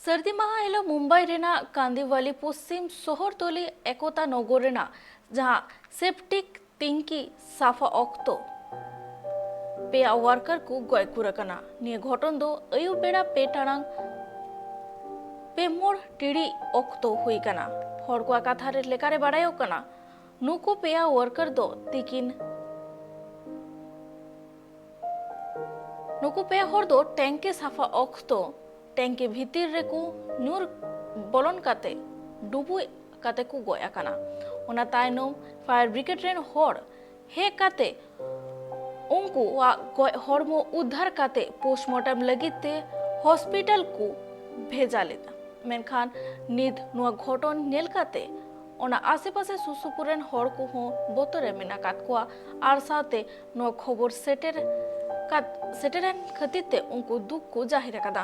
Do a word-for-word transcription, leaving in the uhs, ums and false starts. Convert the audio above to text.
ᱥᱟᱹᱨᱫᱤ ᱢᱟᱦᱟ ᱦᱤᱞᱳᱜ ᱢᱩᱢᱵᱟᱭ ᱨᱮᱱᱟᱜ ᱠᱟᱱᱫᱤᱣᱟᱞᱤ ᱯᱚᱥᱪᱤᱢ ᱥᱚᱦᱚᱨᱛᱚᱞᱤ ᱮᱠᱚᱛᱟ ᱱᱚᱜᱚᱨ ᱨᱮᱱᱟᱜ ᱡᱟᱦᱟᱸ ᱥᱮᱯᱴᱤᱠ ᱴᱮᱝᱠᱤ ᱥᱟᱯᱷᱟ ᱚᱠᱛᱚ ᱯᱮᱭᱟ ᱣᱟᱨᱠᱟᱨ ᱠᱚ ᱜᱚᱡ ᱜᱩᱨ ᱟᱠᱟᱱᱟ᱾ ᱱᱤᱭᱟᱹ ᱜᱷᱚᱴᱚᱱ ᱫᱚ ᱟᱹᱭᱩᱵ ᱵᱮᱲᱟ ᱯᱮ ᱴᱟᱲᱟᱝ ᱯᱮ ᱢᱚᱬ ᱴᱤᱲᱤᱡ ᱚᱠᱛᱚ ᱦᱩᱭ ᱟᱠᱟᱱᱟ᱾ ᱦᱚᱲ ᱠᱚᱣᱟᱜ ᱠᱟᱛᱷᱟ ᱨᱮ ᱞᱮᱠᱟᱨᱮ ᱵᱟᱲᱟᱭᱚᱜ ᱠᱟᱱᱟ, ᱱᱩᱠᱩ ᱯᱮᱭᱟ ᱣᱟᱨᱠᱟᱨ ᱫᱚ ᱛᱤᱠᱤᱱ ᱱᱩᱠᱩ ᱯᱮ ᱦᱚᱲ ᱫᱚ ᱴᱮᱝᱠᱤ ᱥᱟᱯᱷᱟ ᱚᱠᱛᱚ ᱴᱮᱝᱠᱤ ᱵᱷᱤᱛᱤᱨ ᱨᱮᱠᱚ ᱧᱩᱨ ᱵᱚᱞᱚᱱ ᱠᱟᱛᱮ ᱰᱩᱵᱩᱡ ᱠᱟᱛᱮ ᱠᱚ ᱜᱚᱡ ᱟᱠᱟᱱᱟ᱾ ᱚᱱᱟ ᱛᱟᱭᱱᱚᱢ ᱯᱷᱟᱭᱟᱨ ᱵᱨᱤᱜᱮᱰ ᱨᱮᱱ ᱦᱚᱲ ᱦᱮᱡ ᱠᱟᱛᱮ ᱩᱱᱠᱩᱣᱟᱜ ᱜᱚᱡ ᱦᱚᱲᱢᱚ ᱩᱫᱽᱫᱷᱟᱨ ᱠᱟᱛᱮ ᱯᱳᱥᱴᱢᱚᱨᱴᱮᱢ ᱞᱟᱹᱜᱤᱫ ᱛᱮ ᱦᱚᱥᱯᱤᱴᱟᱞ ᱠᱚ ᱵᱷᱮᱡᱟ ᱞᱮᱫᱟ᱾ ᱢᱮᱱᱠᱷᱟᱱ ᱱᱤᱛ ᱱᱚᱣᱟ ᱜᱷᱚᱴᱚᱱ ᱧᱮᱞ ᱠᱟᱛᱮ ᱚᱱᱟ ᱟᱥᱮᱯᱟᱥᱮ ᱥᱩᱨ ᱥᱩᱯᱩᱨ ᱨᱮᱱ ᱦᱚᱲ ᱠᱚᱦᱚᱸ ᱵᱚᱛᱚᱨ ᱨᱮ ᱢᱮᱱᱟᱜ ᱟᱠᱟᱫ ᱠᱚᱣᱟ ᱟᱨ ᱥᱟᱶᱛᱮ ᱱᱚᱣᱟ ᱠᱷᱚᱵᱚᱨ ᱥᱮᱴᱮᱨ ᱠᱟᱛ-, ᱥᱮᱴᱮᱨᱮᱱ ᱠᱷᱟᱹᱛᱤᱨ ᱛᱮ ᱩᱱᱠᱩ ᱫᱩᱠ ᱠᱚ ᱡᱟᱦᱮᱨ ᱟᱠᱟᱫᱟ᱾